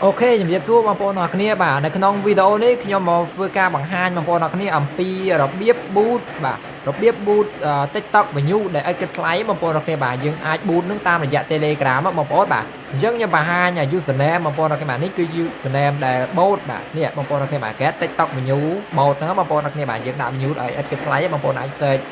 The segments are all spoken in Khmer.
OK ជំរាបសួរបងប្អូនអរគ្នាបាទនៅក្នុងវីដេអូនេះខ្ញុំមកធ្វើការបង្ហាញបងប្អូនអរគ្នាអំពីរបៀប boost បាទរបៀប boost TikTok view ដែលឥតគិតថ្លៃបងប្អូនអរគ្នាបាទយើងអាច boost នឹងតាមរយៈ Telegram បងប្អូនបាទអញ្ចឹងខ្ញុំបង្ហាញ username បងប្អូនអរគ្នាបាទនេះគឺ username ដែល bot បាទនេះបងប្អូនអរគ្នាបាទ get TikTok view bot ហ្នឹងបងប្អូនអរគ្នាបាទយើងដាក់ view ឲ្យឥតគិតថ្លៃបងប្អូនអាច search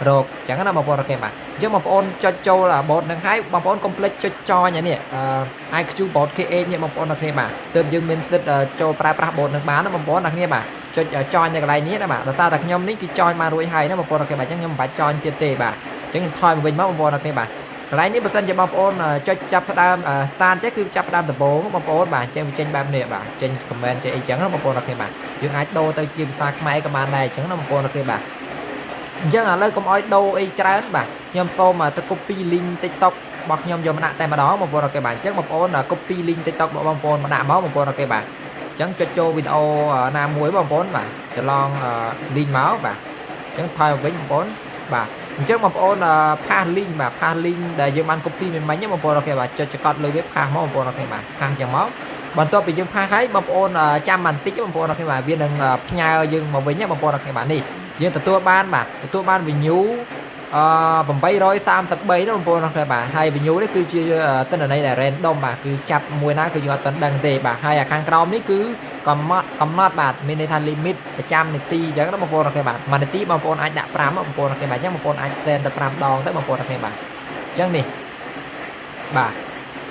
រកអញ្ចឹងណាបងប្អូនអរគ្នាបាទអញ្ចឹងបងប្អូនចុចចូលអា bot ហ្នឹងហើយបងប្អូនកុំភ្លេចចុច join អានេះអឺ IQ bot KH នេះបងប្អូនអរគ្នាបាទទើបយើងមានសិទ្ធិចូលប្រើប្រាស់ bot ហ្នឹងបានណាបងប្អូនអរគ្នាបាទចុច join នៅកន្លែងនេះណាបាទដោយសារតែខ្ញុំនេះគឺ join បានរួចហើយណាបងប្អូនអរគ្នាបាទអញ្ចឹងខ្ញុំមិនបាច់ join ទៀតទេបាទអញ្ចឹងខ្ញុំថយមកវិញមកបងប្អូនអរគ្នាបាទកន្លែងនេះបើសិនជាបងប្អូនចុចចាប់ផ្ដើម start ចេះគឺចាប់ផ្ដើមដំបូងបងប្អូនបាទអញ្ចឹងវាចេញបែបនេះបាទចេញ comment ចេញអីចឹងណាបងប្អូនអរគ្នាបាទយើងអាចដូរទៅជាភាសាខ្មែរក៏បានដែរអញ្ចឹងណាបងប្អូនអរគ្នាបាទអញ្ចឹងឥឡូវកុំឲ្យដូរអីច្រើនបាទខ្ញុំសូមទៅ copy link TikTok របស់ខ្ញុំយកមកដាក់តែម្ដងបងប្អូនអរគេបាទអញ្ចឹងបងប្អូន copy link TikTok របស់បងប្អូនមកដាក់មកបងប្អូនអរគេបាទអញ្ចឹងចុចចូលវីដេអូណាមួយបងប្អូនបាទច្រឡង link មកបាទអញ្ចឹងថយមកវិញបងប្អូនបាទអញ្ចឹងបងប្អូន paste link បាទ paste link ដែលយើងបាន copy មិញមិញបងប្អូនអរគេបាទចុចចកត់លើវា paste មកបងប្អូនអរគេបាទ paste អញ្ចឹងមកបន្ទាប់ពីយើង paste ហើយបងប្អូនចាំបន្តិចបងប្អូនអរគេបាទវានឹងផ្ញើយើងមកវិញបងប្អូនអរគេបាទនេះយើងទទួលបានបាទទទួលបាន view អឺ833នោះបងប្អូនអរបាទហើយ view នេះគឺជាទិន្នន័យដែល random បាទគឺចាប់មួយណាគឺយើងអត់ទាន់ដឹងទេបាទហើយអាខាងក្រោមនេះគឺកំណត់កំណត់បាទមានន័យថា limit ប្រចាំនាទីអញ្ចឹងណាបងប្អូនអរបាទមួយនាទីបងប្អូនអាចដាក់5បងប្អូនអរបាទអញ្ចឹងបងប្អូនអាច send ទៅ5ដងទៅបងប្អូនអរបាទអញ្ចឹងនេះបាទ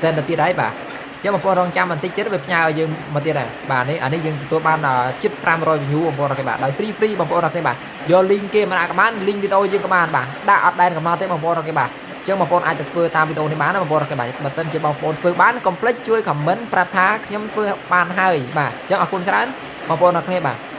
send ទៅទៀតហើយបាទចឹងបងប្អូនរងចាំបន្តិចទៀតវាផ្ញើឲ្យយើងមកទៀតដែរបាទនេះអានេះយើងទទួលបានជិត500 view បងប្អូនអរបាទដោយ free free បងប្អូនអរបាទយក link គេមកដាក់ក៏បាន link វីដេអូយើងក៏បានបាទដាក់អត់ដែនកំណត់ទេបងប្អូនអរបាទ ចឹងបងប្អូនអាចទៅធ្វើតាមវីដេអូនេះបានណាបងប្អូនបាទបើសិនជាបងប្អូនធ្វើបានកុំភ្លេចជួយ comment ប្រាប់ថាខ្ញុំធ្វើបានហើយបាទអញ្ចឹងអរគុណច្រើនបងប្អូនអរគ្នាបាទ។